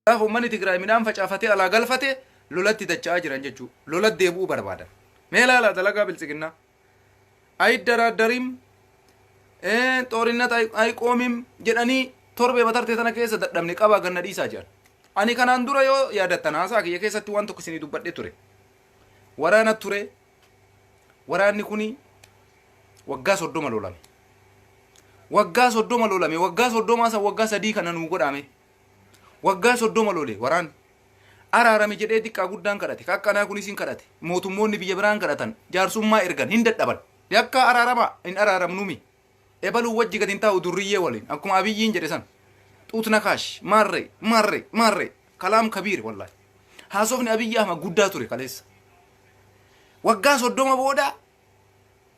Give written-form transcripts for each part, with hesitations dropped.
Gaafa uummanni Tigraay midhaan facaafatee alaa galfate lolatti dacha'aa jiran jechuudha. Lolatti deebi'uu barbaadan. Mee ilaalaa dalagaa biltsiginnaa. Ayiddaraaddarim xoorinat ayiqoomim jedhanii torbee batarte tana keessa dadhabne qabaa ganna dhiisaa jedhan. Ani kanaan dura yoo yaadattan haasaa kiyya keessatti waan tokko isinii dubbadhee ture. Waraana ture. Waraanni kuni waggaa 30 lolame. Waggaa 30 lolame. Waggaa 30 san waggaa 3 kana nuu godhame. Waggaa 30 lole waraanni. Araarame jedhee xiqqaa guddaan kadhate. Ka akkanaa kunis hin kadhate. Mootummoonni biyya biraan kadhatan. Jaarsummaa ergan hin dadhaban. Yakka araarama hin araaramnumi. Ebaluu wajji gad hin taa'u durriyyee waliin. Akkuma Abiyyiin jedhe san. Xuut nakaash. Maarree. Maarree. Maarree. Kalaam kabiir wallaahi. Haasofni Abiyyi Ahmad guddaa ture kaleessa. Waggaa 30 booda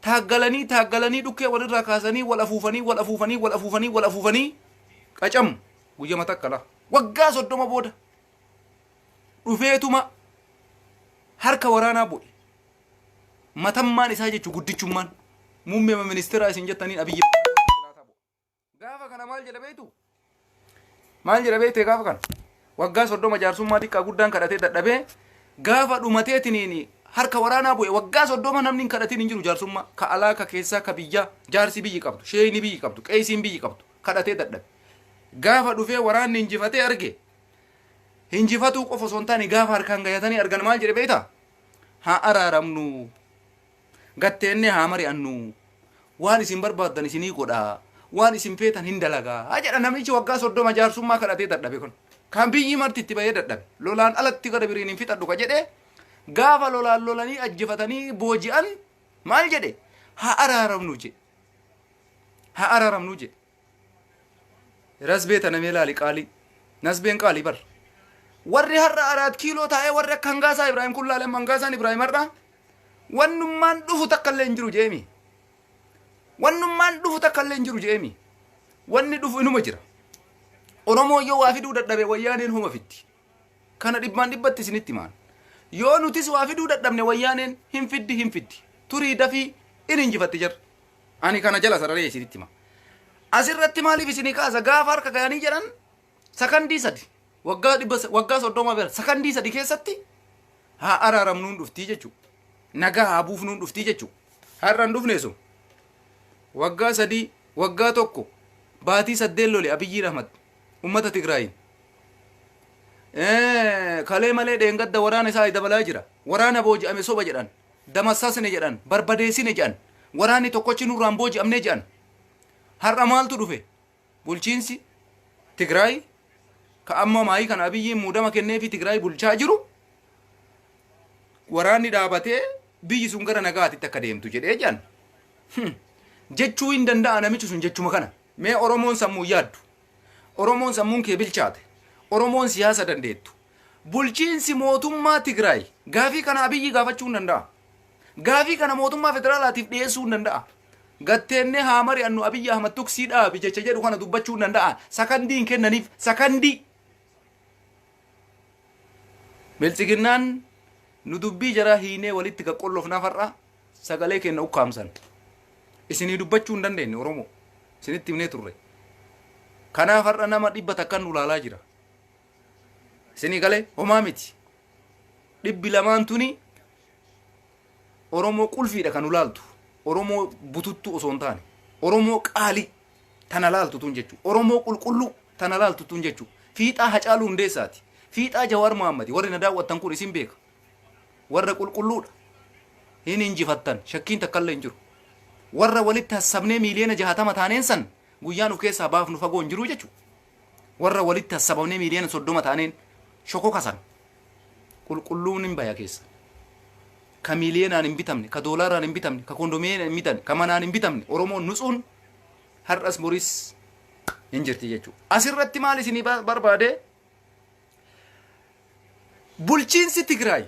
taaggalanii taaggalanii dhukkee walirraa kaasanii wal afuufanii wal afuufanii wal afuufanii wal afuufanii qacamu guyyama takka laa. Waggaa 30 booda dhufeetuma harka waraanaa bu'e. Matammaan isaa jechuun guddichummaan muummee ministeeraa isin jettaniin Abiyyi gaafa kana maal jedha beektu? Maal jedha beekte gaafa kana? Waggaa 30 jaarsummaa xiqqaa guddaan kadhatee dadhabee gaafa dhumateetiniin harka waraanaa bu'e. Waggaa 30 namni hin kadhatiin hin jiru jaarsummaa. Ka alaa, ka keessaa, ka biyyaa, jaarsi biyyi qabdu, sheeyni biyyi qabdu, qeesiin biyyi qabdu kadhatee dadhabe. Gaafa dhufee waraanni injifatee arge, injifatuu qofa osoo hin taane gaafa harkaan gayatanii argan maal jedhe beektaa? Haa araaramnu. Gatteennee haa mari'annu. Waan isin barbaaddan isinii godha. Waan isin feetan hin dalagaa. Haa jedha namichi waggaa 30 jaarsummaa kadhatee dadhabe kun. Kan biyyi marti itti bahee dadhabe. Lolaan alatti gara biriin hin fixadhu ka jedhe gaafa lolaan lolanii ajjifatanii booji'an maal jedhe? Haa araaramnu jedhe. Haa araaramnu jedhe. Rasbee tana mee laali qaalii. Nasbeen qaalii bar. Warri har'a araat kiiloo taa'ee warri akka hangaasaa Ibraahim kun laale amma hangaasaan Ibraahim har'a wannummaan dhufu takka illee hin jiru jeemi. Wannummaan dhufu takka illee hin jiru jeemi. Wanni dhufu inuma jira. Oromoo yoo waa fiduu dadhabe wayyaaneen homa fiddi. Kana dhibbaan dhibbatti isinitti himaan. Yoo nutis waa fiduu dadhabne wayyaaneen hin fiddi hin fiddi. Turii dafii in injifatti jarri. Ani kana jala sararee isinitti hima. Asirratti maaliif isinii kaasa? Gaafa harka gayanii jedhan sakandii 3 waggaa dhibba waggaa 30 bira sakandii 3 keessatti haa araaramnuun dhuftii jechuudha. Nagaa haa buufnuun dhuftii jechuudha. Har'a hin dhufne sun. Waggaa 3 waggaa 1 baatii 8 lole Abiyyiin Ahmad uummata Tigraayiin. Kalee malee dheengadda waraana isaa dabalaa jira. Waraana booji'ame soba jedhan. Damassasne jedhan. Barbadeessine jedhan. Waraanni tokkochi nurraan booji'amne jedhan. Har'a maaltu dhufe? Bulchiinsi Tigraay ka amma maayii kana Abiyyiin muudama kenneefi Tigraay bulchaa jiru waraanni dhaabatee biyyi sun gara nagaatitti akka deemtu jedhee jedhan. Jechuu hin danda'a namichi sun jechuma kana. Mee Oromoon sammuu yaaddu. Oromoon sammuun kee bilchaate. Oromoon siyaasa dandeettu. Bulchiinsi mootummaa Tigraay gaafii kana Abiyyi gaafachuu hin danda'a. Gaafii kana mootummaa federaalaatiif dhiyeessuu hin danda'a. Gatteennee haa mari'annu Abiyyi Ahmad tuksii dhaabi jecha jedhu kana dubbachuu hin danda'a. Sakandii hin kennaniif. Sakandii. Biltsiginnaan nu dubbii jaraa hiinee walitti qaqqollofnaaf har'a sagalee keenya ukkaamsan. Isinii dubbachuu hin dandeenye Oromoo. Isinitti himnee turre. Kanaaf har'a nama dhibba takkan nu laalaa jira. Isinii galee homaa miti. Dhibbi lamaan tuni Oromoo qulfiidha kan nu laaltu. Oromoo bututtuu osoo hin taane. Oromoo qaalii tana laaltu tun jechuudha. Oromoo qulqulluu tana laaltu tun jechuudha. Fiixaa Hacaaluu Hundeessaati. Fiixaa Jawaar Mohaammadi. Warri na daawwattan kun isin beeka. Warra qulqulluudha. Hin injifattan. Shakkiin takkallee hin jiru. Warra walitti hassabnee miiliyoona 60 taaneen san guyyaan of keessaa baafnu fagoo hin jiru jechuudha. Warra walitti hassabamnee miiliyoona 30 taaneen shokoka san qulqulluun hin baya keessa. Ka miiliyoonaan hin bitamne, ka doolaaraan hin bitamne, ka kondominiyeemii hin bitamne, ka manaan hin bitamne, Oromoon nutsuun har'as boris hin jirti jechuudha. Asirratti maal isinii barbaade? Bulchiinsi Tigraay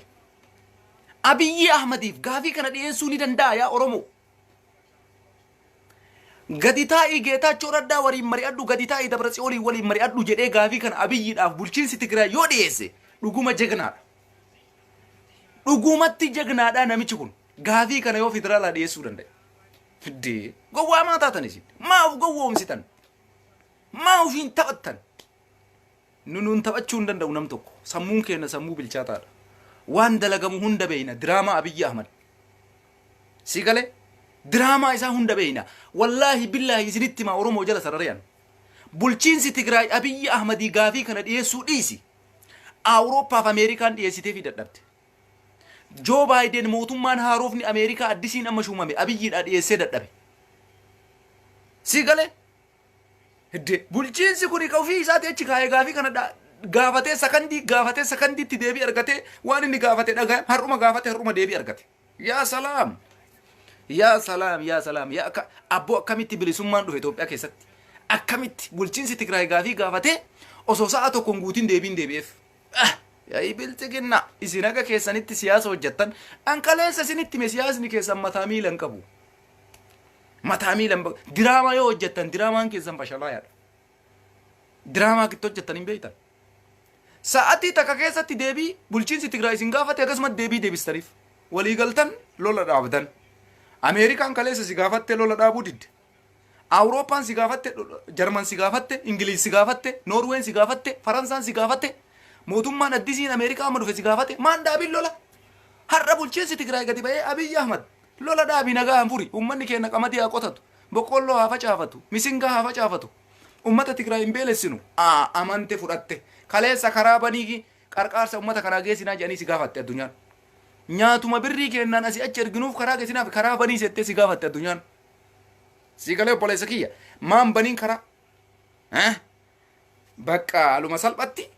Abiyyi Ahmadiif gaafii kana dhiyeessuu ni danda'a yaa Oromoo. Gadi taa'ii Geetaachoo Raddaa waliin mari'adhu, gadi taa'ii Dabratsiyoonii waliin mari'adhu jedhee gaafii kana Abiyyiidhaaf bulchiinsi Tigraay yoo dhiyeesse dhuguma jagnaadha. Dhugumatti jagnaadha namichi kun gaafii kana yoo federaalaa dhiyeessuu danda'e. Fiddee gowwaa maa taatan isin? Maa of gowwoomsitan? Maa ofiin taphattan? Nu nuun taphachuu hin danda'u nam tokko. Sammuun keenya sammuu bilchaataadha. Waan dalagamu hunda beeyna. Diraamaa Abiyyi Ahmad. Si galee? Diraamaa isaa hunda beeyna. Wallaahi billaahi isinitti himaa Oromoo jala sarareen. Bulchiinsi Tigraay Abiyyi Ahmadii gaafii kana dhiyeessuu dhiisi. Awurooppaaf Ameerikaan dhiyeessitee fi dadhabde. Joo Baayiden mootummaan haarofni Ameerikaa addisiin amma shuumame Abiyyiidhaa dhiyeessee dadhabe. Si galee? Hidde bulchiinsi kun ka ofii isaati achi kaa'ee gaafii kana gaafatee sakandii gaafatee sakandiitti deebii argatee waan inni gaafate dhagaye har'uma gaafate har'uma deebii argate. Yaa salaam! Yaa salaam! Yaa salaam! Yaa akka abboo akkamitti bilisummaan dhufe Itoophiyaa keessatti? Akkamitti bulchiinsi Tigraay gaafii gaafatee osoo sa'a tokko hin guutin deebiin deebi'eef? Ah! Yaa'i bilxiginna isin haga keessanitti siyaasa hojjettan an kaleessa isinitti hime siyaasni keessan mataa miila hin qabu. Mataa miila hin diraamaa yoo hojjettan diraamaan keessan fashalaayaadha. Diraamaa kitti hojjettan hin beektan. Sa'atii takka keessatti deebii bulchiinsi Tigraay isin gaafate akkasumas deebii deebistaniif. Walii galtan lola dhaabdan. Ameerikaan kaleessa si gaafatte lola dhaabuu didde. Awurooppaan si gaafatte, Jarman si gaafatte, Ingiliiz si gaafatte, Noorween si gaafatte, Faransaan si gaafatte, mootummaan addisiin Ameerikaa amma dhufe si gaafate, maan dhaabin lola? Har'a bulchiinsi Tigraay gadi ba'ee Abiyyi Ahmad lola dhaabi nagaan furi, uummanni keenya qamadii haa qotatu, boqqolloo haa facaafatu, misingaa haa facaafatu. Uummata Tigraay hin beelessinu. Aa amante fudhatte. Kaleessa karaa banii qarqaarsa uummata kanaa geessinaa jedhanii si gaafatte addunyaan. Nyaatuma birrii kennaan asii achi erginuuf karaa geessinaaf karaa banii settee si gaafatte addunyaan. Si galee obboleessa kiyya maan baniin karaa. Eh? Bakka aluma salphatti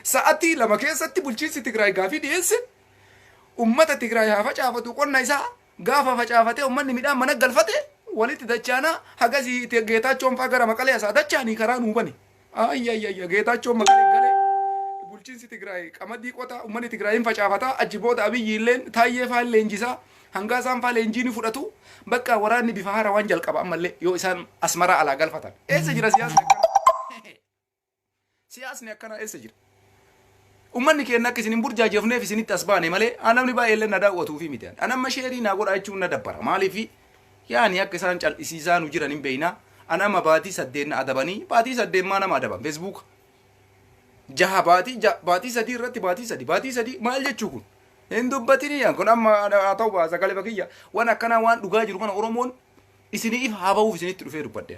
sa'atii 2 keessatti bulchiinsi Tigraay gaafii dhiyeesse ummata Tigraay haa facaafatu qonna isaa gaafa facaafatee ummanni midhaan mana galfate walitti dachaanaa hagasii Geetaachoon faa gara Maqalee asaa dachaanii karaa nuu bane. Ayyayya Geetaachoon Maqalee galee bulchiinsi Tigraay qamadii qota ummanni Tigraay hin facaafata achi booda Abiyyi illeen Taayyee faa leenjisaa hangaa isaan faa leenjii ni fudhatu bakka waraanni bifa haaraa waan jalqaba ammallee yoo isaan Asmaraa alaa galfatan. Eessa jira siyaasni akkanaa? Siyaasni akkanaa eessa jira? Ummanni keenya akka isin hin burjaajofneef isinitti as baane malee namni baay'ee illee na daawwatuufi miti. An amma share naa godhaa jechuun na dabbara. Maaliif yaani akka isaan cal'isiisaa nu jiran hin beekna. An amma baatii 8 na adabanii baatii 8 maa nama adaban Facebook. Jaha baatii baatii 3 irratti baatii 3 baatii 3 maal jechuu kun? Hin dubbatinii kun amma haa ta'u baasa sagalee bakiyya waan akkanaa waan dhugaa jiru kana Oromoon isinii if haa ba'uuf isinitti dhufee dubbadhe.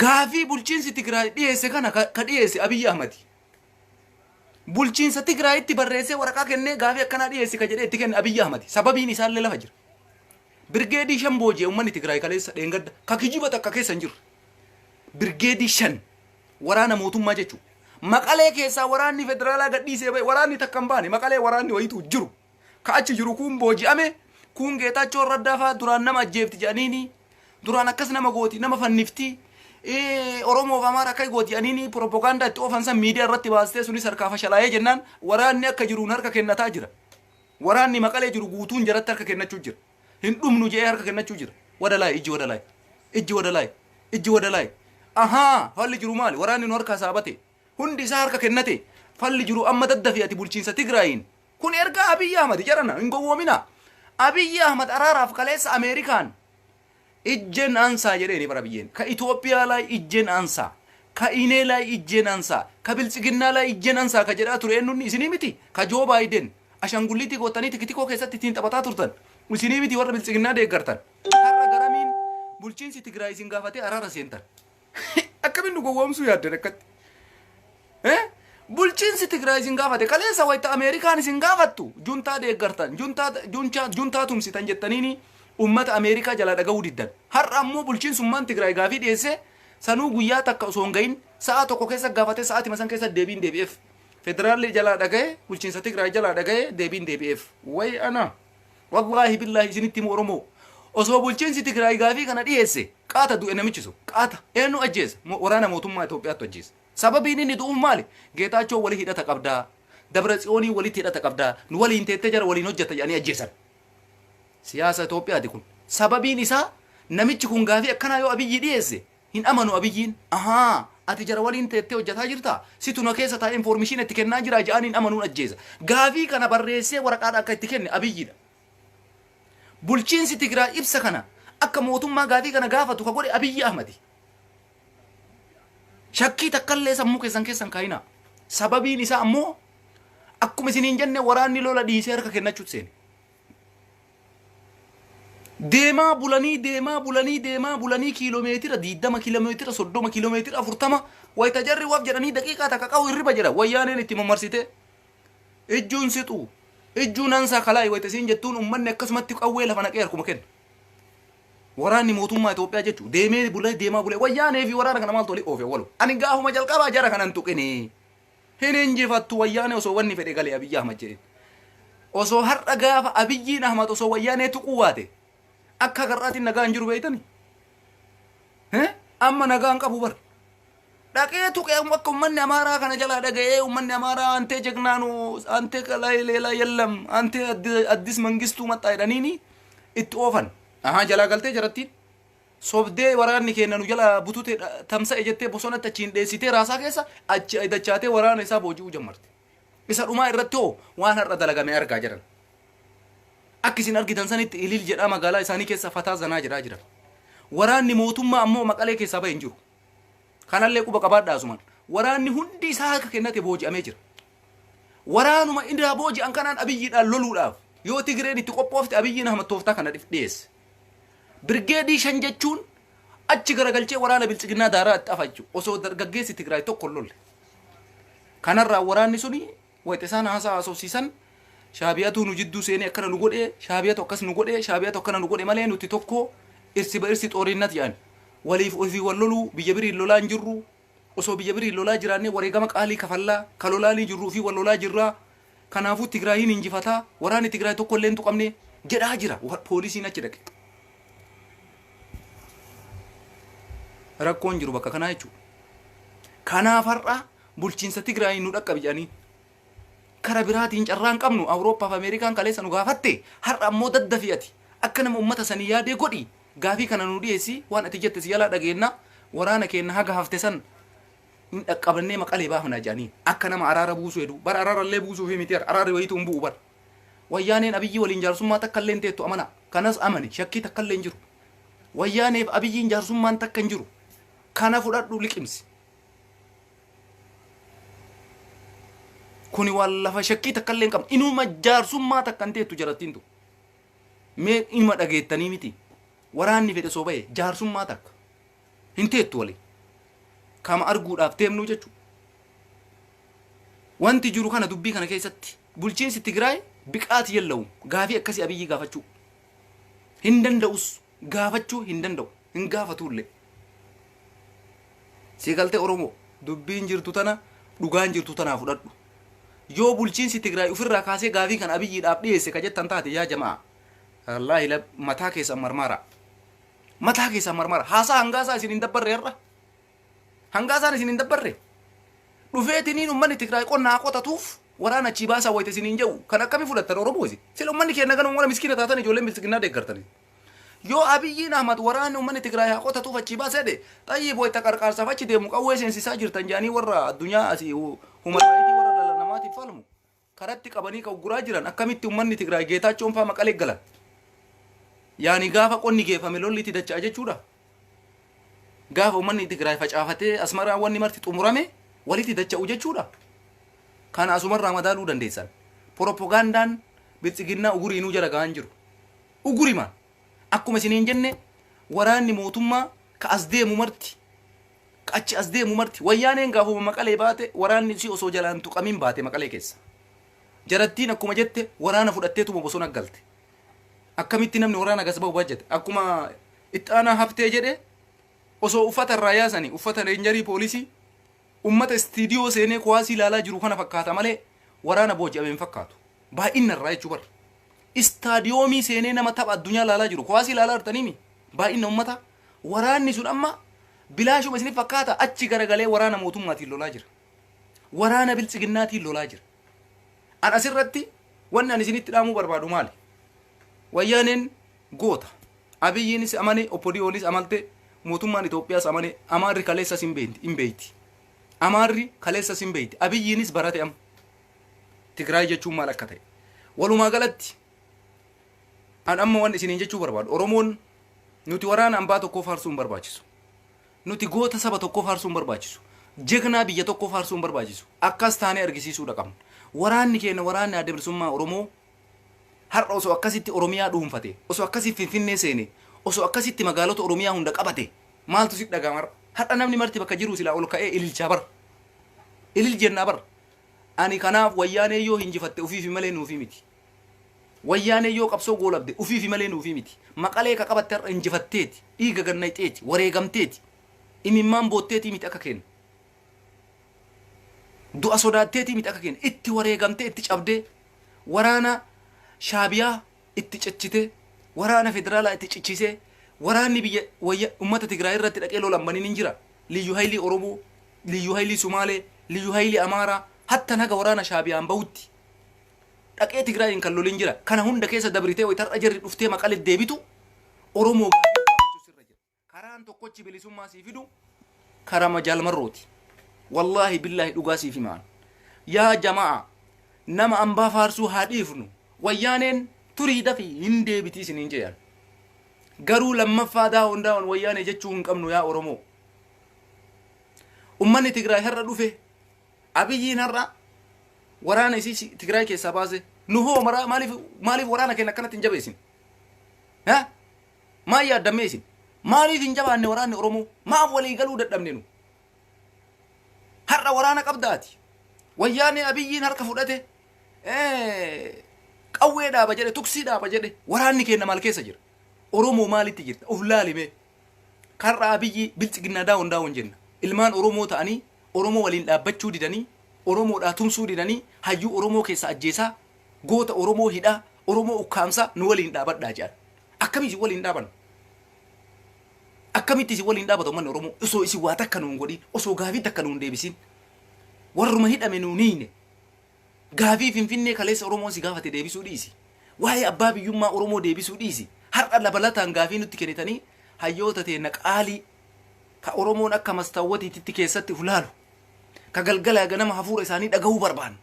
Gaafii bulchiinsi Tigraay dhiyeesse kana ka dhiyeesse Abiyyi Ahmadi. Bulchiinsa Tigraayitti barreessee waraqaa kennee gaafii akkanaa dhiyeessi ka jedhee itti kenne Abiyyi Ahmadi. Sababiin isaallee lafa jira. Birgeedii 5 booji'e uummanni Tigraay kaleessa dheengadda ka kijiba takka keessa hin jirre. Birgeedii 5 waraana mootummaa jechuudha. Maqalee keessaa waraanni federaalaa gadhiisee ba'e waraanni takka hin baane Maqalee waraanni wayitu jiru. Ka achi jiru kuun booji'ame kuun Geetaachoo Raddaa fa'aa duraan nama ajjeefti jedhaniini duraan akkas nama gooti nama fannifti Oromoof Amaara akka gooti jedhaniini propagaandaa itti oofan san miidiyaa irratti baastee sunis harkaa fashalaa'ee jennaan waraanni akka jiruun harka kennataa jira. Waraanni Maqalee jiru guutuun jaratti harka kennachuu jira. Hin dhumnu jedhee harka kennachuu jira. Wadalaay ijji wadalaay ijji wadalaay ijji wadalaay. Ahaa falli jiru maali? Waraanni nu harkaa saabate hundi isaa harka kennate falli jiru amma daddafi ati bulchiinsa Tigraayiin. Kun ergaa Abiyyi Ahmad jarana hin gowwoomina. Abiyyi Ahmad araaraaf kaleessa Ameerikaan ijjeen ansaa jedheeni bara biyyeen. Ka Itoophiyaa ላይ እጄን አንሳ ka inee ላይ እጄን አንሳ ka biltsiginnaa ላይ እጄን አንሳ ka jedhaa ture eenyunni isinii miti ka Joo Baayiden ashangulliitii gootanii TikTok keessatti ittiin taphataa turtan isinii miti warra biltsiginnaa deeggartan. Har'a garamiin bulchiinsi Tigraay isin gaafatee araara seentan. Akkamiin nu gowwoomsuu yaaddan akkatti? Bulchiinsi Tigraay isin gaafate kaleessa wayita Ameerikaan isin gaafattu juntaa deeggartan juntaa juntaa juntaa tumsitan jettaniini ummata Ameerikaa jalaa dhaga'uu diddan. Har'a ammoo bulchiinsummaan Tigraay gaafii dhiyeessee sanuu guyyaa takka osoo hin gahin sa'a tokko keessa gaafatee sa'aatima san keessa deebiin deebi'eef. Federaalli jalaa dhaga'e bulchiinsa Tigraay jalaa dhaga'e deebiin deebi'eef. Way ana wallaahi billaahi isinitti himu Oromoo osoo bulchiinsi Tigraay gaafii kana dhiyeesse qaata du'e namichi sun qaata eenyu ajjeesa waraana mootummaa Itoophiyaatti ajjeesa. Sababiin inni du'uuf maali? Geetaachoo walii hidhata qabdaa. Dabra Tsiyoonii walitti hidhata qabdaa. Nu waliin teettee jara waliin hojjetta jedhanii ajjeesan. Siyaasa Itoophiyaati kun. Sababiin isaa namichi kun gaafii akkanaa yoo Abiyyi dhiyeesse hin amanu Abiyyiin. Ahaa ati jara waliin teettee hojjetaa jirtaa? Situ na keessa taa'ee information itti kennaa jira jedhanii hin amanuun ajjeesa. Gaafii kana barreessee waraqaadha akka itti kenne Abiyyiidha. Bulchiinsi Tigraay ibsa kana akka mootummaa gaafii kana gaafatu ka godhe Abiyyi Ahmadi. Shakkii takkallee sammuu keessan keessan kaayinaa. Sababiin isaa ammoo akkuma isiniin jenne waraanni lola dhiisee harka kennachuutti seene. Deemaa bulanii deemaa bulanii deemaa bulanii kiiloomeetira 20 kiiloomeetira 30 kiiloomeetira 40 wayita jarri waf jedhanii daqiiqaa takka qabu hirriba jedha wayyaaneen itti mamarsite ijjuun sixu ijjuun ansaa kalaayi wayita isiin jettuun ummanni akkasumatti qawwee lafa naqee harkuma kenna. Waraanni mootummaa Itoophiyaa jechuun deemee bulee deemaa bulee wayyaanee fi waraana kana maaltu walii oofe walu. Ani gaafuma jalqabaa jara kanan tuqinii. Hin injifattu wayyaanee osoo wanni fedhe galee Abiyyi Ahmad jedheen. Osoo har'a gaafa Abiyyiin Ahmad osoo wayyaanee tuquu baate akka har'aatiin nagaa hin jiru beeytani. Amma nagaa hin qabu bar. Dhaqee tuqee akka ummanni Amaaraa kana jalaa dhaga'ee ummanni Amaaraa antee jegnaanu antee kalaa leelaa yellam antee addis mangistuu maxxaa jedhaniini itti oofan. Ahaa jalaa galtee jarattiin. Sobdee waraanni keenya nu jala butute tamsa'e jettee bosonatti achiin dheessitee raasaa keessa achi dachaatee waraana isaa booji'uu jammarte. Isa dhumaa irratti hoo waan har'a dalagame argaa jiran. Akka isin argitan sanitti ilil jedhaa magaalaa isaanii keessa fataa zanaa jedhaa jiran. Waraanni mootummaa ammoo maqalee keessaa bahe hin jiru. Kanallee quba qabaadhaa asumaan. Waraanni hundi isaa harka kennate booji'amee jira. Waraanuma irraa booji'an kanaan Abiyyiidhaan loluudhaaf yoo Tigireen itti qophoofte Abiyyiin Ahmad tooftaa kana dhiyeesse. Birgeedii 5 jechuun achi garagalchee waraana biltsiginnaa daaraa itti afa jechuudha. Osoo dargaggeessi Tigraay tokko hin lolle. Kanarraa waraanni suni wayita isaan haasaa haasofsiisan Shaabiyatu nu jidduu seenee akkana nu godhe, Shaabiyatu akkas nu godhe, Shaabiyatu akkana nu godhe malee nuti tokko irsi ba irsi xoorinnat jedhan. Waliif ofii wal loluu biyya biriin lolaa hin jirru. Osoo biyya biriin lolaa jiraannee wareegama qaalii kafallaa, ka lolaanii jirru ofii wal lolaa jirraa. Kanaafuu Tigraayiin injifataa, waraanni Tigraay tokko illee hin tuqamne jedhaa jira. Poolisiin achi dhaqe. Rakkoon jiru bakka kanaa jechuudha. Kanaaf har'a bulchiinsa Tigraayiin nu dhaqqabi jedhanii kara biraatiin carraa hin qabnu Awurooppaa fi Ameerikaan kaleessa nu gaafatte har'a ammoo daddafii ati akka nama uummata sanii yaadee godhi gaafii kana nu dhiyeessi waan ati jette si jalaa dhageenna waraana keenna haga hafte san hin dhaqqabannee maqalee baafna jedhanii akka nama araara buusuu hedu bar araara illee buusuufi miti araarri wayiitu hin bu'u bar wayyaaneen Abiyyi waliin jaarsummaa takka illee hin teettu amana kanas amani shakkii takka illee hin jiru wayyaaneef Abiyyiin jaarsummaan takka hin jiru kana fudhadhu liqimsi kuni waan lafa shakkii takka illee hin qabne inuma jaarsummaa takka hin teettu jarattiin tu mee inuma dhageettanii miti waraanni fedhe soo bahe jaarsummaa takka hin teettu waliin kama arguudhaaf deemnuu jechuudha. Wanti jiru kana dubbii kana keessatti bulchiinsi Tigraay biqaati yella'u gaafii akkasii Abiyyi gaafachuu hin danda'us gaafachuu hin danda'u hin gaafatullee. Si galtee Oromoo dubbiin jirtu tana dhugaan jirtu tanaa fudhadhu. Yoo bulchiinsi Tigraay ofirraa kaasee gaafii kan Abiyyiidhaaf dhiyeesse ka jettan taate yaa jamaa wallaahi mataa keessan marmaara. Mataa keessan marmara. Haasaa hangaasaa isin hin dabbarre har'a. Hangaasaan isin hin dabbarre. Dhufeetiniin uummanni Tigraay qonna haa qotatuuf waraana achii baasaa wayita isiniin jedhu kan akkamii fudhattan Oromoo isin. Sila uummanni keenya ganuma warra miskiina taatan ijoolleen biltsiginnaa deeggartanii. Yoo Abiyyiin Ahmad waraanni uummanni Tigraay haa qotatuuf achii baasee jedhe xayyib wayita qarqaarsaaf achi deemu qawwee seensisaa jirtan jedhanii warra addunyaa asii human rights warra dhala namaatiif falmu karatti qabanii ka ugguraa jiran akkamitti ummanni Tigraay Geetaachoon faa Maqalee galan. Yaani gaafa qonni geeffame lolli itti dacha'a jechuudha. Gaafa ummanni Tigraay facaafatee Asmaraan wanni marti xumurame walitti dacha'u jechuudha. Kana asumarraa madaaluu dandeessan. Propagandaan biltsiginnaa uguriinuu jara gahaan jiru. Ugurimaan. Akkuma isiniin jenne waraanni mootummaa ka as deemu marti achi as deemu marti wayyaaneen gaafuma Maqalee baate waraanni isii osoo jalaan tuqamin baate Maqalee keessa. Jarattiin akkuma jette waraana fudhatteetuma bosona galte. Akkamitti namni waraana gas bahu bajjate akkuma itti aanaa haftee jedhe osoo uffata irraa yaasanii uffata reenjarii poolisii ummata istiidiyoo seenee kuwaasii ilaalaa jiru kana fakkaata malee waraana booji'ame hin fakkaatu. Baay'inna irraa jechuu bara. Istaadiyoomii seenee nama tapha addunyaa ilaalaa jiru kuwaasii ilaalaa jirtaniimi baay'inna ummata waraanni sun amma bilaashuma isinif fakkaata achi garagalee waraana mootummaatiin lolaa jira. Waraana biltsiginnaatiin lolaa jira. An asirratti wanni ani isinitti dhaamuu barbaadu maali? Wayyaaneen goota. Abiyyiinis amane, Oppodiyoonis amalte, mootummaan Itoophiyaas amane, Amaarri kaleessas hin beeyti. Amaarri kaleessas hin beeyti. Abiyyiinis barate amma. Tigraay jechuun maal akka ta'e. Walumaa galatti an amma wanni isiniin jechuu barbaadu Oromoon nuti waraana ambaa tokkoo faarsuu hin barbaachisu. Nuti goota saba tokkoo faarsuu hin barbaachisu. Jegnaa biyya tokkoo faarsuu hin barbaachisu. Akkas taanee argisiisuudha qabna. Waraanni keenya, waraanni Adda Bilisummaa Oromoo, har'a osoo akkasitti Oromiyaa dhuunfate, osoo akkasitti Finfinnee seene, osoo akkasitti magaalota Oromiyaa hunda qabate, maaltu si dhaga'ama har'a? Har'a namni marti bakka jiru silaa ol ka'ee ililchaa bara. Ilil jennaa bara. Ani kanaaf Wayyaanee yoo hinjifatte ufiifi malee nuufii miti. Wayyaanee yoo qabsoo goolabde ufiifi malee nuufii miti. Maqalee ka qabatte har'a injifatteeti, dhiiga gannayxeeti, wareegamteeti, imimmaan bootteetii miti akka kenna. Du'a sodaatteetii miti akka kenna. Itti wareegamtee, itti cabdee, waraana Shaabiyaa itti cichitee, waraana federaalaa itti cichisee, waraanni biyya wayya ummata Tigraay irratti dhaqee lolan baniin hin jira. Liyyu Haayilii Oromoo, Liyyu Haayilii Sumaalee, Liyyu Haayilii Amaaraa, hatta haga waraana Shaabiyaan bahutti dhaqee Tigraayin kan lolin jira. Kana hunda keessa dabritee wayitarra jarri dhuftee Maqalee deebitu, Oromoo gaafii gaafachuu sirra jira. Karaan tokkochi bilisummaa sii fidu karama Jaalmarrooti. Wallaahi billaahi dhugaa siif himaan. Yaa jamaa, nama ambaa faarsuu haa dhiifnu. Wayyaaneen turii dafii hin deebitii isiniin jedhan. Garuu lammaffaa down down Wayyaanee jechuu hin qabnu, yaa Oromoo. Ummanni Tigraay har'a dhufe, Abiyyiin har'a waraana isii Tigraay keessaa baase. Nu hoo maraa maaliif waraana keenya akkanatti hin jabeessin? Ha? Maal yaaddammee isin? Maaliif hin jabaanne waraanni Oromoo? Maaf walii galuu dadhabne nu? Har'a waraana qabdaati. Wayyaanee Abiyyiin harka fudhate, qawwee dhaaba jedhe, tuksii dhaaba jedhe, waraanni keenya maal keessa jira? Oromoo maalitti jirta? Uf laalime. Karra Abiyyi biltsiginnaa down down jenna. Ilmaan Oromoo ta'anii Oromoo waliin dhaabbachuu didanii, Oromoodhaa tumsuu didanii, hayyuu Oromoo keessa ajjeesaa, goota Oromoo hidhaa, Oromoo ukkaamsaa, nu waliin dhaabadhaa jedhan. Akkamii isin waliin dhaaban? Akkamitti isin waliin dhaabata uummanni Oromoo osoo isin waa takka nuun godhin, osoo gaafii takka nuun deebisin, warruma hidhame nuun hiine, gaafii Finfinnee kaleessa Oromoon si gaafate deebisuu dhiisi. Waa'ee abbaa biyyummaa Oromoo deebisuu dhiisi. Har'a dabalataan gaafii nutti kennitanii, hayyoota teenna qaalii ka Oromoon akka mastaawwatiititti keessatti uf laalu, ka galgalaa ganama hafuura isaanii dhagahuu barbaannu,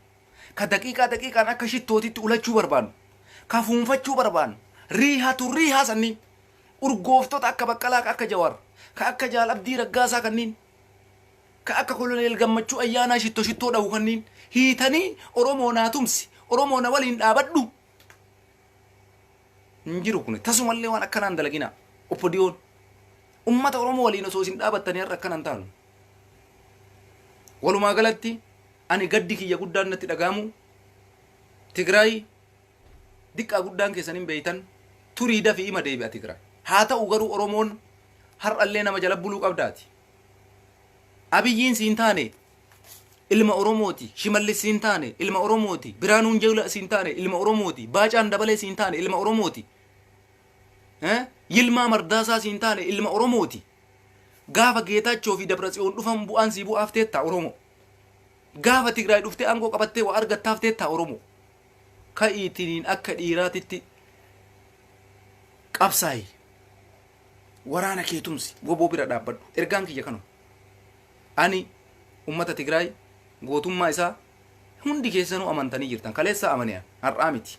ka daqiiqaa daqiiqaan akka shittootitti ulachuu barbaannu, ka fuunfachuu barbaannu, riihatu riihaa sanniin urgooftota akka Baqqalaa, ka akka Jawaar, ka akka Jaal Abdii Raggaasaa kanniin, ka akka Koloneel Gammachuu Ayyaanaa shittoo shittoo dhahu kanniin hiitanii, Oromoo naa tumsi, Oromoo na waliin dhaabadhu hin jiru. Kun tasumallee waan akkanaan dalaginaa. Oppodiyoon ummata Oromoo waliin osoo isin dhaabattanii har'a akkanan taanu. Walumaa galatti ani gaddi kiyya guddaan natti dhaga'amu Tigraay. Diqqaa guddaan keessan hin beeytan, turii dafii ima deebi'a Tigraay. Haa ta'u garuu Oromoon har'allee nama jala buluu qabdaati. Abiyyiin siin taane, ilma Oromooti. Shimallis siin taane, ilma Oromooti. Biraanuun Juulaa siin taane, ilma Oromooti. Baacaan Dabalee siin taane, ilma Oromooti. Yilmaa Mardaasaa siin taane, ilma Oromooti. Gaafa Geetaachoo fi Dabratsiyoon dhufan bu'aan sii bu'aaf teettaa, Oromoo? Gaafa Tigraay dhuftee aangoo qabattee waa argattaaf teettaa, Oromoo? Ka'iitiniin akka dhiiraatitti qabsaayi. Waraana kee tumsi. Woboo bira dhaabbadhu. Ergaan kiyya kanuma. Ani ummata Tigraay gootummaa isaa hundi keessanuu amantanii jirtan. Kaleessaa amaniyan har'aa miti.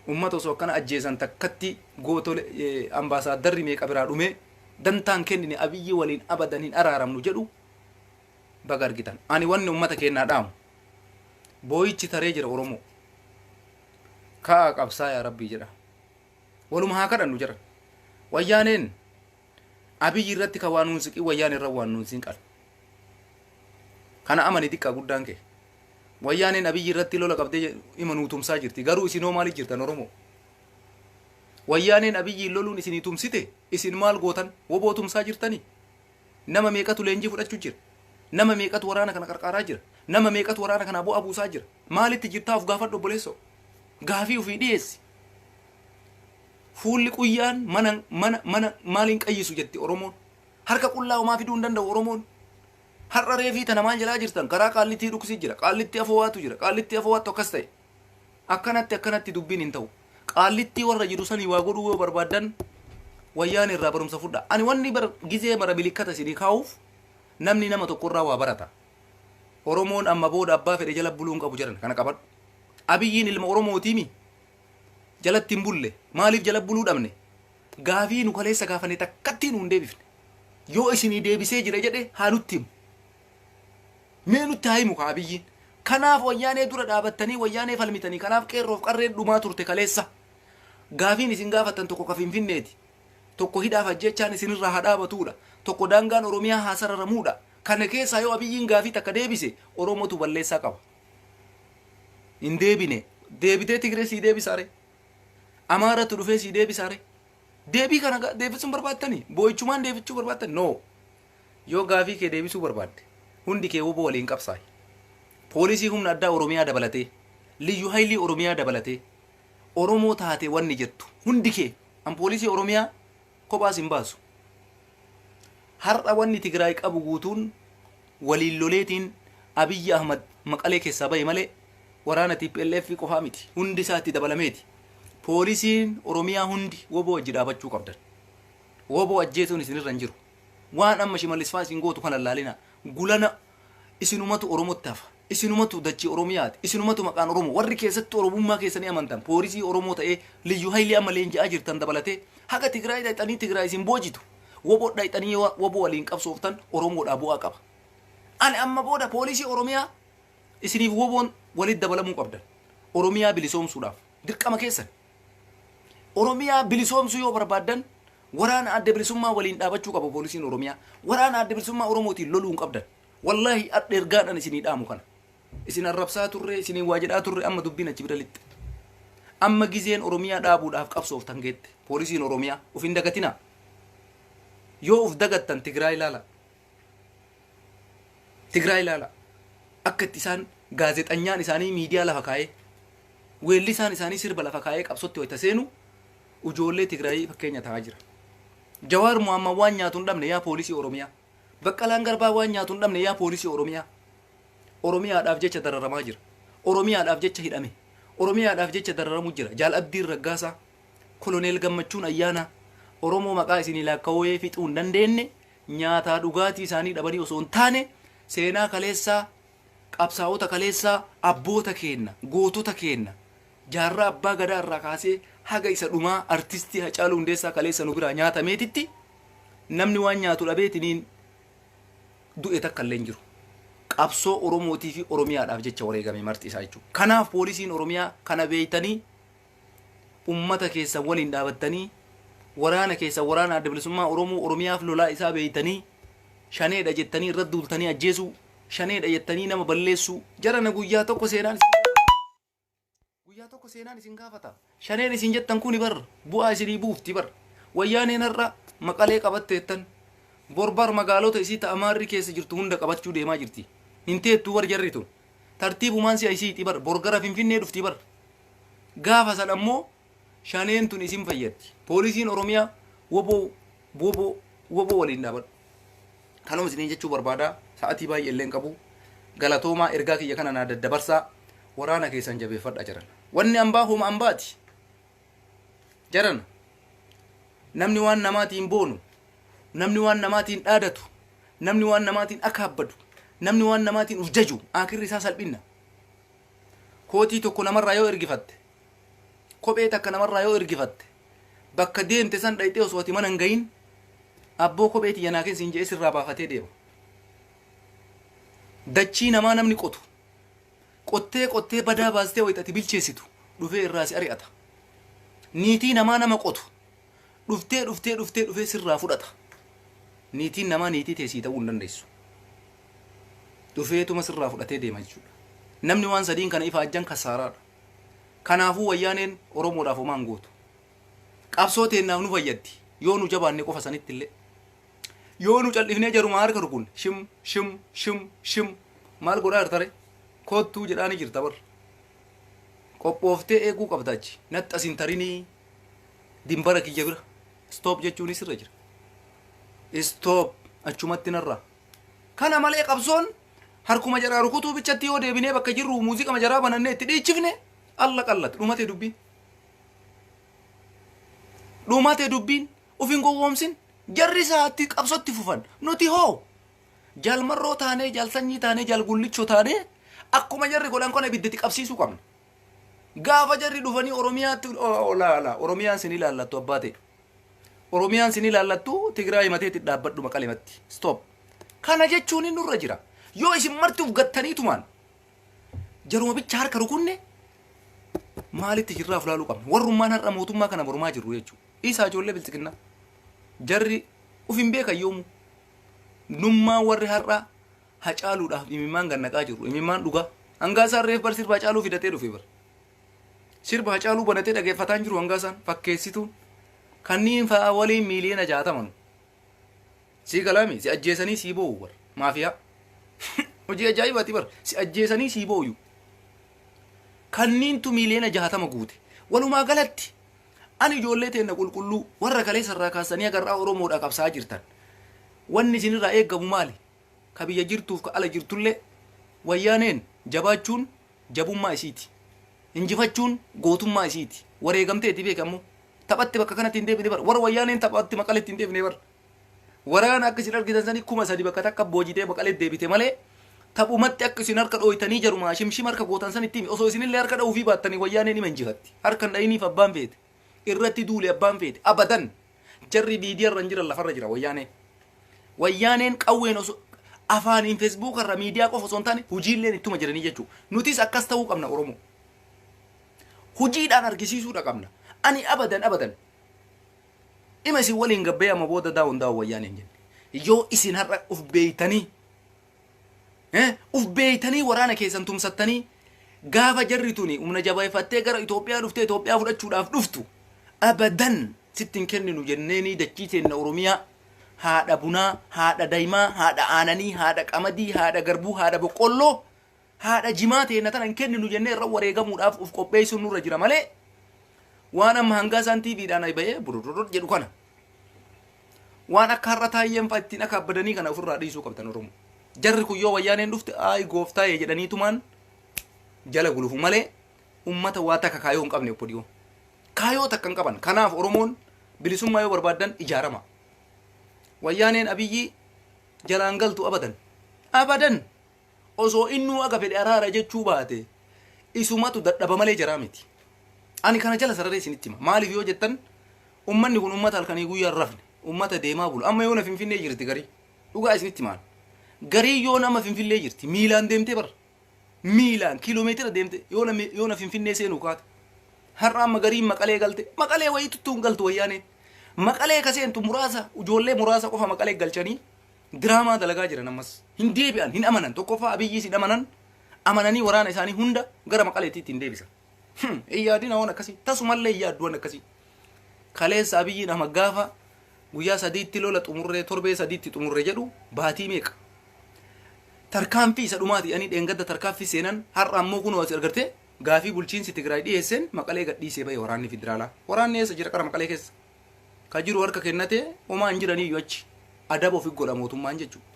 Ummata osoo akkana ajjeesan takkatti gootole ambaasaaddarri meeqa biraa dhumee dantaan kennine, Abiyyi waliin abadan hin araaramnu jedhu baga argitan. Ani wanni ummata keenyaa dhaamu, booyichi taree jira. Oromoo, ka'a qabsaa, yaa Rabbii jedha. Waluma haa kadhannu jedhan. Wayyaaneen Abiyyi irratti kan waan nuun siqii, Wayyaanee irra waan nuun sinqan. Kana amani, xiqqaa guddaan kee. Wayyaaneen Abiyyi irratti lola qabdee ima nuu tumsaa jirti. Garuu isinoo maaliif jirtan, Oromoo? Wayyaaneen Abiyyiin loluun isinii tumsite, isin maal gootan? Woboo tumsaa jirtanii? Nama meeqatu leenjii fudhachuu jira? Nama meeqatu waraana kana qarqaaraa jira? Nama meeqatu waraana kanaa bu'aa buusaa jira? Maalitti jirtaa of gaafadhu, obboleessoo? Gaafii ofii dhiyeessi. Fuulli quyyaan mana maaliin qayyisu jetti Oromoon. Harka qullaa homaa fiduu hin danda'u Oromoon. Har'a reefii tana maal jedhaa jirtan? Karaa Qaallittii dhuksii jira. Qaallittii afoo waatu jira. Qaallittii afoo waatu akkas ta'e. Akkanatti akkanatti dubbiin hin ta'u. Qaallittii warra jiru sanii waa godhuu yoo barbaaddan, Wayyaan irraa barumsa fudha. Ani wanni bar gizee mara milikkata isinii kaa'uuf, namni nama tokkorraa waa barata. Oromoon amma booda abbaa fedhe jala buluu hin qabu jedhan, kana qabadhu. Abiyyiin ilma Oromootiimi jalatti hin bulle. Maaliif jala buluu dhabne? Gaafii nu kaleessa gaafanne takkatti nu hin deebifne. Yoo isinii deebisee jira jedhe haa nutti himu. Mee nutti haa himu kaa Abiyyiin. Kanaaf Wayyaanee dura dhaabattanii Wayyaanee falmitanii kanaaf qeerroof qarreen dhumaa turte kaleessa. Gaafiin isin gaafattan tokko ka Finfinneeti. Tokko hidhaaf ajjeechaan isinirraa haa dhaabatuudha. Tokko daangaan Oromiyaa haa sararamuudha. Kana keessaa yoo Abiyyiin gaafii takka deebise Oromootu balleessaa qaba. Hin deebine. Deebitee Tigree sii deebisaa ree? Amaaratu dhufee sii deebisaa ree? Deebii kana deebisuu hin barbaaddanii? Boo'ichumaan deebichuu barbaaddan? No. Yoo gaafii kee deebisuu barbaadde hundi kee wbo waliin qabsaa'i. Poolisii humna addaa Oromiyaa dabalatee, Liyyu Haylii Oromiyaa dabalatee, Oromoo taate wanni jettu hundi kee an poolisii Oromiyaa kophaas hin baasu. Har'a wanni Tigraay qabu guutuun waliin loleetiin Abiyyi Ahmad Maqalee keessaa bahe malee waraana tplf qofaa miti. Hundi isaa itti dabalameeti. Poolisiin Oromiyaa hundi wbo wajji dhaabachuu qabdan. Wbo ajjeesuun isinirra hin jiru. Waan amma Shimallis faa isin gootu kana hin laalinaa. Gulana isinumatu Oromotti hafa. Isinumatu dachii Oromiyaati. Isinumatu maqaan Oromoo. Warri keessatti Oromummaa keessanii amantan poolisii Oromoo ta'ee Liyyu Haylii amma leenji'aa jirtan dabalatee haga Tigraay dhayxanii Tigraay isin boojitu. Wbo dhayxanii yoo wbo waliin qabsooftan Oromoodhaa bu'aa qaba. Ani amma booda poolisii Oromiyaa isiniif wboon walitti dabalamuu qabdan. Oromiyaa bilisoomsuudhaaf dirqama keessan. Oromiyaa bilisoomsuu yoo barbaaddan waraana Adda Bilisummaa waliin dhaabachuu qaba poolisiin Oromiyaa. Waraana Adda Bilisummaa Oromootiin loluu hin qabdan. Wallaahi adha ergaan ani isinii dhaamu kana. Isin arrabsaa turre, isiniin waa jedhaa turre amma dubbiin achi bira lixxe. Amma gizeen Oromiyaa dhaabuudhaaf qabsooftan geette. Poolisiin Oromiyaa of hin dagatinaa. Yoo of dagattan Tigraay ilaala. Tigraay ilaala. Akka itti isaan gaazexanyaan isaanii miidiyaa lafa kaa'ee weellisaan isaanii sirba lafa kaa'ee qabsotti wayita seenu ujoollee Tigraayii fakkeenya ta'aa jira. Jawaar Muhammad waan nyaatu hin dhabne yaa poolisii Oromiyaa. Baqqalaan Garbaa waan nyaatu hin dhabne yaa poolisii Oromiyaa. Oromiyaadhaaf jecha dararamaa jira. Oromiyaadhaaf jecha hidhame. Oromiyaadhaaf jecha dararamu jira. Jaal Abdiin Raggaasaa, Koloneel Gammachuun Ayyaanaa, Oromoo maqaa isinii laakkawee fixuu hin dandeenne nyaataa dhugaatii isaanii dhabanii osoo hin taane seenaa kaleessaa qabsaa'ota kaleessaa abboota keenna gootota keenna jaarraa abbaa gadaa irraa kaasee haga isa dhumaa artistii Hacaaluu Hundeessaa kaleessa nu biraa nyaatameetitti namni waan nyaatu dhabeetiniin du'e takka illee hin jiru. Qabsoo Oromootii fi Oromiyaadhaaf jecha wareegame marti isaa jechuudha. Kanaaf poolisiin Oromiyaa kana beektanii ummata keessan waliin dhaabattanii waraana keessan waraana Adda Bilisummaa Oromoo Oromiyaaf lolaa isaa beektanii shaneedha jettanii irratti duultanii ajjeesuu shaneedha jettanii nama balleessuu jarana guyyaa tokko seenaan isin gaafata. Guyyaa tokko seenaan isin gaafata. Shaneen isin jettan kuni bar bu'aa isinii buufti bar. Wayyaaneen har'a Maqalee qabatteettan bor bar magaalota isii ta Amaarri keessa jirtu hunda qabachuu deemaa jirti. Hin teettuu bar jarri tun. Tartiibumaan si'a isiiti bar bor gara Finfinnee dhufti bar. Gaafa san ammoo shaneen tun isin fayyaddi. Poolisiin Oromiyaa wbo wbo wbo waliin dhaabadhu. Kanuma isiniin jechuu barbaada. Sa'atii baay'ee illee hin qabu. Galatoomaa ergaa kiyya kana naa daddabarsaa. Waraana keessan jabeeffadha jarana. Wanni ambaa homa ambaati. Jarana. Namni waan namaatiin boonu, namni waan namaatiin dhaadatu, namni waan namaatiin akaabbadu, namni waan namaatiin uf jaju, aakirri isaa salphinna. Kootii tokko namarraa yoo ergifatte, kophee takka namarraa yoo ergifatte, bakka deemte san dhayxee osoo ati mana hin gahin, abboo kophee tiyya naa kenni siin jedhee sirraa baafatee deema. Dachii namaa namni qotu, qottee qottee badaa baastee wayita ati bilcheessitu dhufee irraa si ari'ata. Niitii namaa nama qotu, dhuftee dhuftee dhuftee dhufee sirraa fudhata. Niitiin namaa niitii tee sii ta'uu hin dandeessu. Dhufeetuma sirraa fudhatee deema jechuudha. Namni waan sadiin kana ifaajjan kasaaraadha. Kanaafuu wayyaaneen Oromoodhaaf homaa hin gootu. Qabsoo teennaaf nu fayyaddi. Yoo nu jabaanne qofa sanitti illee. Yoo nu cal'ifnee jaruma harka rukunne shim shim shim shim maal godhaa jirtare koottuu jedhaanii jirta bar. Qophooftee eeguu qabda achi. Natti as hin tarinii dimbara kiyya bira. Stop jechuunis irra jira. Stop achumatti narraa. Kana malee qabsoon harkuma jaraa rukutuu bichatti yoo deebinee bakka jirru muuziqama jaraa banannee itti dhiichifne alla qallate dhumate dubbiin. Dhumate dubbiin of hin gowwoomsin jarri isaatti qabsotti fufan nuti hoo jaal marroo taanee jaal sanyii taanee jaal gullichoo taanee akkuma jarri godhan kana ibiddatti qabsiisuu qabna. Gaafa jarri dhufanii Oromiyaatti olaala Oromiyaan sin ilaallattu abbaa ta'e. Oromiyaan sin ilaallattu Tigraay mateetti dhaabbadhu maqalematti. Stop. Kana jechuun nurra jira. Yoo isin marti uf gattaniitumaan jaruma bicha harka rukunne maalitti jirraaf laaluu qabna. Warrummaan har'a mootummaa kana mormaa jirru jechuudha. Isaa ijoollee biltsiginnaa. Jarri uf hin beekan yoomu. Nummaa warri har'a Hacaaluudhaaf imimmaan gannaqaa jirru. Imimmaan dhugaa. Hangaasaan reef bar sirba Hacaaluu fidatee dhufe bar. Sirba Hacaaluu banatee dhageeffataan jiru hangaasaan fakkeessituun. Kanniin fa'a waliin miiliyoona 60 nu. Sii galaami si ajjeesanii sii boo'u bar. Maafiyaa. Hojii ajaa'ibaati bar. Si ajjeesanii sii boo'u. Kanniintu miiliyoona 60 guute. Walumaa galatti ani ijoollee teenna qulqulluu warra kaleessa irraa kaasanii agarraa Oromoodha qabsaa jirtan. Wanni isinirraa eeggamu maali? Ka biyya jirtuuf ka ala jirtullee wayyaaneen jabaachuun jabummaa isiiti. Injifachuun gootummaa isiiti. Wareegamteeti beeki ammoo. Taphatti bakka kanatti hin deebine bar. Warra wayyaaneen taphatti maqaletti hin deebine bar. Waraana akka isin argitan sanii 3000 bakka takka boojitee maqaletti deebite malee taphumatti akka isin harka dhooytanii jarumaa shimshim harka gootan san itti himi. Osoo isinillee harka dha'uufii baattanii wayyaaneen ima injifatti. Harka hin dha'iniif abbaan feete. Irratti duule abbaan feete. Abadan. Jarri miidiyaa irra hin jiran lafarra jira wayyaaneen. Wayyaaneen qawween osoo afaaniin feesbuuka irra miidiyaa qofa osoo hin taane hojiilleen ittuma jiranii jechuudha. Nutis akkas ta'uu qabna Oromoo. Hojiidhaan argisiisuudha qabna. Ani abadan abadan ima isin waliin gabbee amma booda daawun daawun wayyaaneen jenne. Yoo isin har'a uf beeytanii uf beeytanii waraana keessan tumsattanii gaafa jarri tuni humna jabeeffattee gara Itoophiyaa dhuftee Itoophiyaa fudhachuudhaaf dhuftu abadan sitti hin kenninu jenneenii dachii teenna Oromiyaa haadha bunaa, haadha daymaa, haadha aananii, haadha qamadii, haadha garbuu, haadha boqqolloo, haadha jimaa teenna tana hin kenninu jennee irra wareegamuudhaaf uf qopheessuun nurra jira malee waan amma hangaa isaan TVdhaan ay bahee burururur jedhu kana waan akka har'a taayyeen fa'a ittiin akaabbadanii kana ofirraa dhiisuu qabdan Oromoo. Jarri kun yoo wayyaaneen dhufte ayi gooftaayee jedhaniitumaan jala gulufu malee ummata waa takka kaayoo hin qabne obbo Dhiyoo. Kaayoo takka hin qaban. Kanaaf Oromoon bilisummaa yoo barbaaddan ijaarama. Wayyaaneen Abiyyii jalaan galtu abadan. Abadan! Osoo innuu aga fedhe araara jechuu baate isumatu dadhaba malee jaraa miti. Ani kana jala sararee isinitti hima. Maaliif yoo jettan ummanni kun ummata halkanii guyyaa hin rafne. Ummata deemaa bulu. Amma yoona Finfinnee jirti garii. Dhugaa isinitti himaan. Garii yoona amma Finfinnee jirti. Miilaan deemtee bara. Miilaan kiiloomeetira deemte yoona yoona Finfinnee seenuu kaate. Har'a amma gariin Maqalee galte. Maqalee wayii tuttuu hin galtu wayyaaneen. Maqalee ka seentu muraasa ijoollee muraasa qofa Maqalee galchanii diraamaa dalagaa jiran ammas. Hin deebi'an hin amanan. Tokkoffaa Abiyyiis hin amanan. Amananii waraana isaanii hunda gara Maqaleetti ittiin deebisan. Hin yaadina waan akkasii. Tasumallee hin yaaddu waan akkasii. Kaleessa Abiyyiin ama gaafa guyyaa sadiitti lola xumurree torbee sadiitti xumurre jedhu baatii meeqa? Tarkaanfii isa dhumaati ani dheengadda tarkaanfii seenan har'a ammoo kunoo as argarte gaafii bulchiinsi Tigraay dhiyeesseen Maqalee gadhiisee bahe waraanni federaalaa. Waraanni eessa jira qara Maqalee keessa? Ka jiru harka kennatee homaa hin jiraniyyuu achi adaba ofi godha mootummaan jechuudha.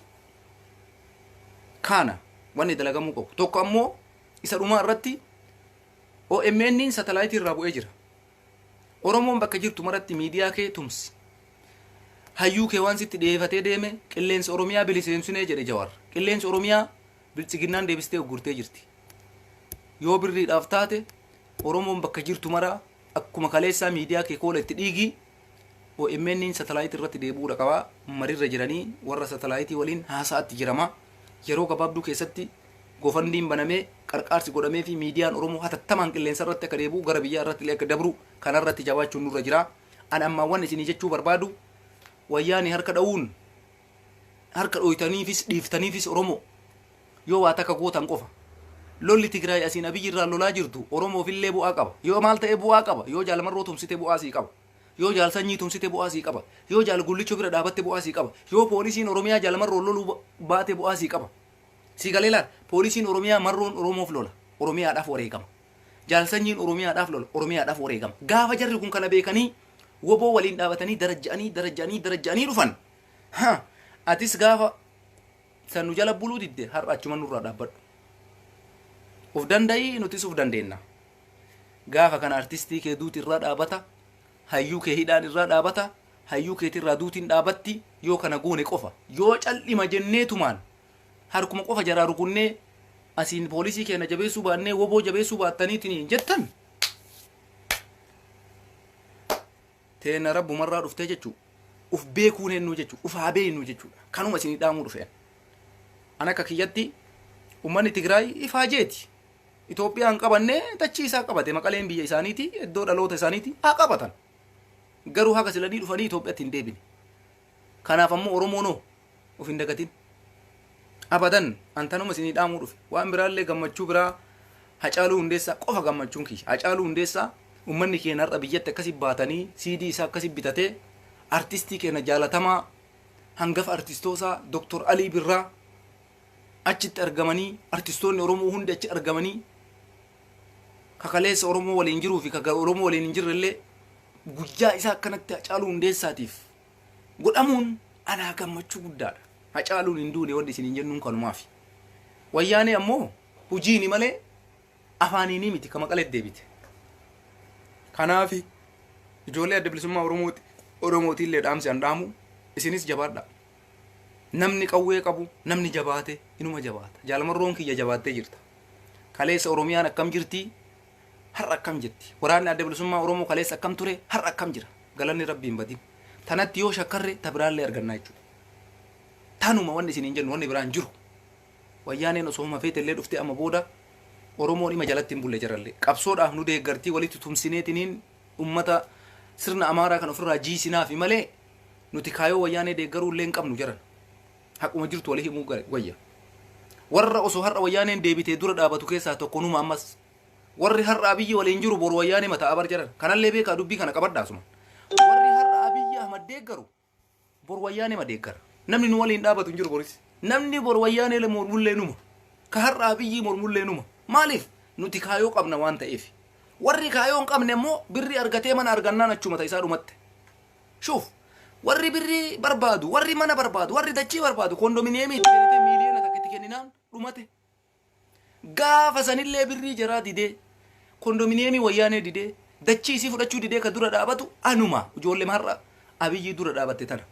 Kana wanni dalagamuu qabu. Tokko ammoo isa dhumaa irratti OMN satalaayitii irraa bu'ee jira. Oromoon bakka jirtu maratti miidiyaa kee tumsi. Hayyuu kee waan sitti dhiyeefatee deeme qilleensa Oromiyaa biliseemsinee jedhe Jawaar. Qilleensi Oromiyaa biltsiginnaan deebistee uggurtee jirti. Yoo birriidhaaf taate Oromoon bakka jirtu maraa akkuma kaleessaa miidiyaa kee koola itti dhiigii OMN'n satalaayitii irratti deebi'uudha qaba. Marirra jiranii warra satalaayitii waliin haasa'atti jirama. Yeroo gabaabduu keessatti GoFundMe banamee qarqaarsi godhamee fi miidiyaan Oromoo hatattamaan qilleensa irratti akka deebi'u gara biyyaa irratti illee akka dabru kana irratti jabaachuun nurra jira. An ammaa wanni isinii jechuu barbaadu wayyaani harka dha'uun harka dhooytaniifis dhiiftaniifis Oromoo yoo waa takka gootan qofa. Lolli Tigraay asiin Abiyyi irraa lolaa jirtu Oromoof illee bu'aa qaba. Yoo maal ta'e bu'aa qaba. Yoo Jaal Marroo tumsite bu'aa sii qaba. Yoo Jaal Sanyii tumsite bu'aa sii qaba. Yoo Jaal Gullicho bira dhaabatte bu'aa sii qaba. Yoo poolisiin Oromiyaa Jaal Marroon loluu baate bu'aa sii qaba. Sii galee laal. Poolisiin Oromiyaa Marroon Oromoof lola. Oromiyaadhaaf wareegama. Jaal Sanyiin Oromiyaadhaaf lola. Oromiyaadhaaf wareegama. Gaafa jarri kun kana beekanii woboo waliin dhaabatanii darajja'anii darajja'anii darajja'anii dhufan. Ha! Atis gaafa san nu jala buluu didde har'a achuma nurraa dhaabbadhu. Uf danda'i nutis uf dandeenna. Gaafa kana artistii kee duuti irraa dhaabata, hayyuu kee hidhaan irraa dhaabata, hayyuu keetirraa duutiin dhaabatti yoo kana goone qofa. Yoo cal'ima jenneetumaan harkuma qofa jaraa rukunnee asiin poolisii keenya jabeessuu baannee woboo jabeessuu baattaniitiin jettan teena rabbumarraa dhuftee jechuu uf beekuun hennuu jechuu uf haa beeknu jechuudha. Kanuma isinii dhaamuu dhufeen. An akka kiyyatti uummanni Tigraay ifaajeeti. Itoophiyaan qabannee dachii isaa qabate. Maqaleen biyya isaaniiti, iddoo dhaloota isaaniiti, haa qabatan. Garuu haga silanii dhufanii Itoophiyaatti hin deebine. Kanaaf ammoo Oromoonoo of hin dagatin. Abadan antanuma isinii dhaamuu dhufe. Waan biraallee gammachuu biraa, Hacaaluu Hundeessaa qofa gammachuun kiyya. Hacaaluu Hundeessaa uummanni keenya har'a biyyatti akkasi baatanii CD isaa akkasi bitatee, artistii keenya jaalatamaa, hangafa artistoosaa Dr. Alii Birraa achitti argamanii, artistoonni Oromoo hundi achi argamanii, kakaleessa Oromoo waliin jiruu fi kaka Oromoo waliin hin jirrellee guyyaa isaa akkanatti Hacaaluu Hundeessaatiif godhamuun anaa gammachuu guddaadha. Hacaaluun hin duune wanti isin hin jennuun kanumaafi. Wayyaanee ammoo hojiini malee afaaniinii miti ka Maqalee deebite. Kanaafi ijoollee Adda Bilisummaa Oromooti Oromootiillee dhaamsi an dhaamu, isinis jabaadha. Namni qawwee qabu, namni jabaate inuma jabaata. Jaalmarroon kiyya jabaattee jirta. Kaleessa Oromiyaan akkam jirti? Har'a akkam jirti? Waraanni Adda Bilisummaa Oromoo kaleessa akkam ture? Har'a akkam jira? Galanni Rabbii hin badin. Tanatti yoo shakkarre ta biraallee argannaa jechuudha. Tanuma wanni isin hin jennu, wanni biraan jiru. Wayyaaneen osoo huma feete illee dhuftee amma booda Oromoon ima jalatti hin bulle jarallee. Qabsoodhaaf nu deeggartii, walitti tumsineetiniin ummata sirna Amaaraa kan ofirraa jiisinaafi malee nuti kaayoo Wayyaanee deeggaruu illee hin qabnu jaran. Haquma jirtu walii himuu wayya. Warra osoo har'a Wayyaaneen deebitee dura dhaabatu keessaa tokko numa ammas. Warri har'a Abiyyi waliin jiru boru Wayyaanee mataa abar jaran. Kanallee beekaa, dubbii kana qabadhaa suma. Warri har'a Abiyyi Ahmad deeggaru bor Wayyaanee ma deeggara. Namni nu waliin dhaabatu hin jiru boris. Namni bor Wayyaanee mormullee numa. Ka har'a Abiyyi mormullee numa. Maaliif? Nuti kaayoo qabna waan ta'eef. Warri kaayoo hin qabne immoo birrii argatee mana argannaan achuma ta'isaa dhumatte. Shuuf, warri birrii barbaadu, warri mana barbaadu, warri dachii barbaadu, kondominiyeemii itti kennite 1 miiliyoona itti kenninaan dhumate. Gaafa sanillee birrii jaraa didee, kondominiyeemii Wayyaanee didee, dachii isii fudhachuu didee ka dura dhaabatu anuma, ijoollee har'a Abiyyi dura dhaabatte tana.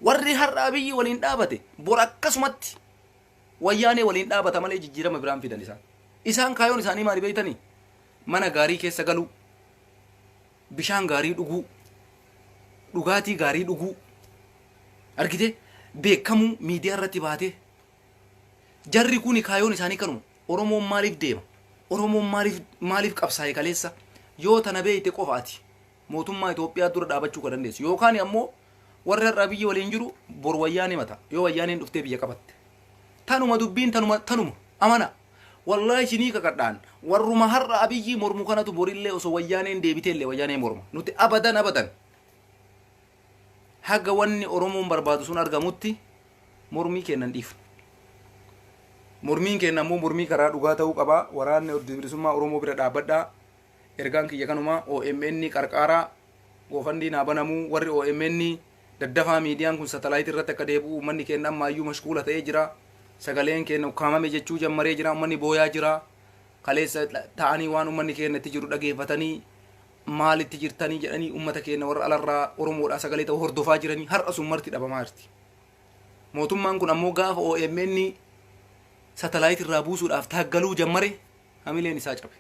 Warri har'a Abiyyi waliin dhaabate bor akkasumatti Wayyaanee waliin dhaabata malee jijjiirama biraan fidan isaan. Isaan kaayoon isaanii maali beektanii? Mana gaarii keessa galuu, bishaan gaarii dhuguu, dhugaatii gaarii dhuguu, argite, beekamuu, miidiyaa irratti baatee. Jarri kuni kaayoon isaanii kanuma. Oromoon maaliif deema? Oromoon maaliif qabsaa'e kaleessa? Yoo tana beeyte qofa ati mootummaa Itoophiyaa dura dhaabachuu kan dandeessu. Yookaan ammoo warri har'a Abiyyi waliin jiru bor Wayyaanee mata. Yoo Wayyaaneen dhuftee biyya qabatte. Tanuma dubbiin, tanuma, tanuma amana. Wallaahi isinii kakadhaan, warruma har'a Abiyyi mormu kanatu borillee osoo Wayyaaneen deebiteellee Wayyaanee morma. Nuti abadan abadan haga wanni Oromoon barbaadu sun argamutti mormii kennan dhiifnu. Mormiin kenna ammoo mormii karaa dhugaa ta'uu qaba. Waraanni Adda Bilisummaa Oromoo bira dhaabbadhaa. Ergaan kiyya kanuma. OMN qarqaaraa, GoFundMe naa banamuu, warri OMN daddafaa, miidiyaan kun satalaayitii irratti akka deebi'u. Uummanni keenya ammaayyuu mashquula ta'ee jira. Sagaleen keenya ukkaamame jechuu jammaree jira. Uummanni booyaa jira. Kaleessa ta'anii waan uummanni keenya itti jiru dhageeffatanii, maalitti jirtanii jedhanii uummata keenya warra alarraa Oromoodhaa sagalee ta'u hordofaa jiranii, har'a sun marti dhabamaa jirti. Mootummaan kun ammoo gaafa OMN satalaayitii irraa buusuudhaaf taaggaluu jammare hamileen isaa cabe.